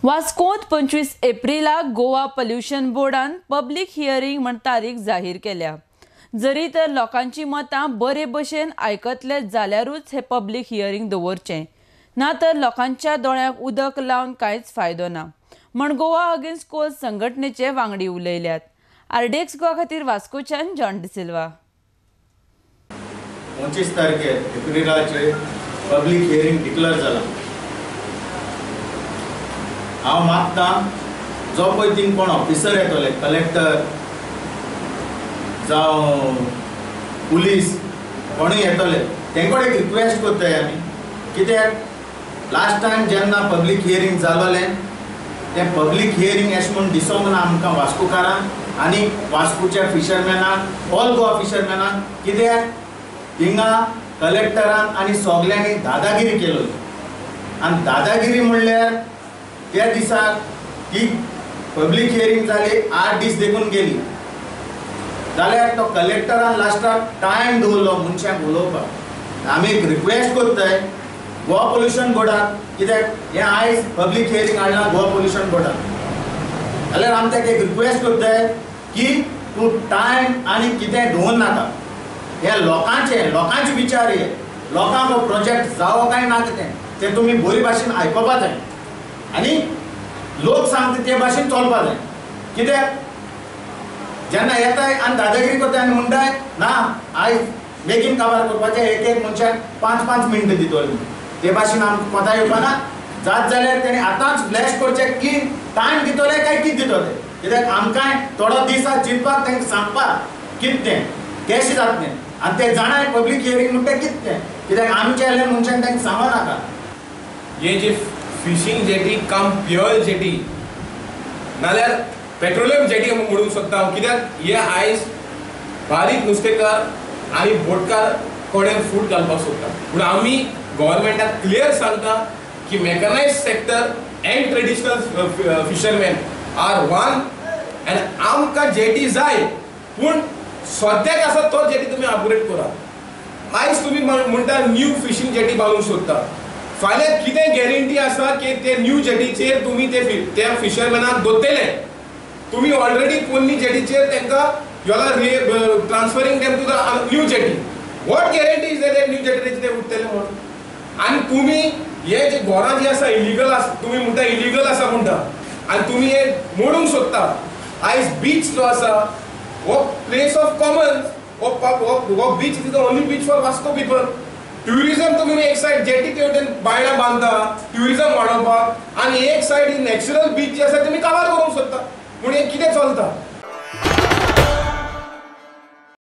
वास्कोंत 25 एप्रिलाक Goa pollution बोर्डान public hearing म्हण तारीख जाहीर केल्या. जरी तर लोकांची मतां बरे भशेन आयकतले जाल्यारूच हे पब्लिक हियरिंग दवरचें, ना तर लोकांच्या दोळ्यांक उदक लावन कांयच फायदो ना म्हण गोवा अगेन्स्ट कोल संघटनेचे वांगडी उलयल्यात. आरडीएक्स गोवा खातीर वास्कोच्यान जॉन डिसिल्वा. 25 तारखेर एप्रिलाचे पब्लिक हियरिंग डिक्लेअर जाला. हांव मागता जो पळय थिंग कोण ऑफिसर येतले, कलेक्टर जावं पुलीस कोणूय येतले, तेंकडे एक रिक्वेस्ट करताय आमी. कित्याक लास्ट टायम जेन्ना पब्लिक हियरिंग जालोलें तें पब्लिक हियरिंग अशें म्हूण दिसोंक ना आमकां वास्कोकारांक आनी वास्कोच्या फिशरमॅनाक, ऑल गोवा फिशरमॅनाक. कित्याक थिंगा कलेक्टरान आनी सगल्यांनी दादागिरी केलोली आनी दादागिरी म्हणल्यार त्या दिसाक ती पब्लिक हियरिंग जाली, 8 दीस देखून गेली. जाल्यार तो कलेक्टरान लास्टाक टायम दवरलो मनशांक उलोवपाक. आमी एक रिक्वेस्ट करताय गोवा पोल्युशन बोर्डाक, कित्याक हें आयज पब्लिक हियरिंग हाडलां गोवा पोल्युशन बोर्डाक, जाल्यार आमी ताका एक रिक्वेस्ट करताय की तूं टायम आनी कितें दवर नाका. हे लोकांचे लोकांचे विचार, हे लोकांक हो प्रोजेक्ट जावो काय ना कितें तें तुमी बरी भाशेन आयकुपा जाय आनी लोक सांगता ते भाशेन चलपा जाय. कित्याक जेन्ना येताय आनी दादागिरी करताय आनी म्हणटाय ना आयज बेगीन काबार करपाचें, एक एक मनशाक 5-5 मिनटां दितले, ते भाशेन आमकां कोता येवपा ना. जात जाल्यार तेणी आतांच फ्लॅश करचें की टायम दितले काय कितें दितले. कित्याक आमकांय थोडो दीस आसा चिंतपाक, तांकां सांगपाक कितें तें कशें जातलें आनी ते जाणाय पब्लिक हियरिंग म्हणटा कितें तें. कित्याक आमच्या आयल्या मनशान तांकां सांगो नाका. हे जे फिशींग जेटी काम प्युअर जेटी नाल्यार पेट्रोलियम जेटी म्हणूंक शकता हांव. कित्याक हे आयज बारीक नुस्तेकार आनी बोटकार कडेन फूट घालपाक सोदता. पूण आमी गव्हर्मेंटाक क्लियर सांगता की mechanised sector and traditional fishermen are one and आमकां जेटी जाय, पूण सद्याक आसा तो जेटी तुमी अपग्रेड करा. आयज तुमी म्हणटा न्यू फिशींग जेटी बांदूंक सोदता, फाल्यां कितें गॅरंटी आसा की ते न्यू जेटीचेर तुमी ते त्या फिशरमॅनाक दवरतले? तुमी ऑलरेडी पोन्नी जेटीचेर तांकां you are transferring them to the new jetty. What guarantee is that new जेटीचेर ते उरतले म्हणून? आनी तुमी हे जे घरां जी आसा इलिगल आसा, तुमी म्हणटा इलिगल आसा म्हणटा आनी तुमी हे मोडूंक सोदता. आयज बीच जो आसा हो प्लेस ऑफ कॉमन्स, हो beach is the only beach for Vasco people. Tourism तुमी एक सायड जेटी ते वटेन बायणां बांदता ट्युरिजम वाडोवपाक आनी एक सायड नॅचरल बीच जी आसा तुमी काबार करूंक सोदता. पूण हें कितें चलता?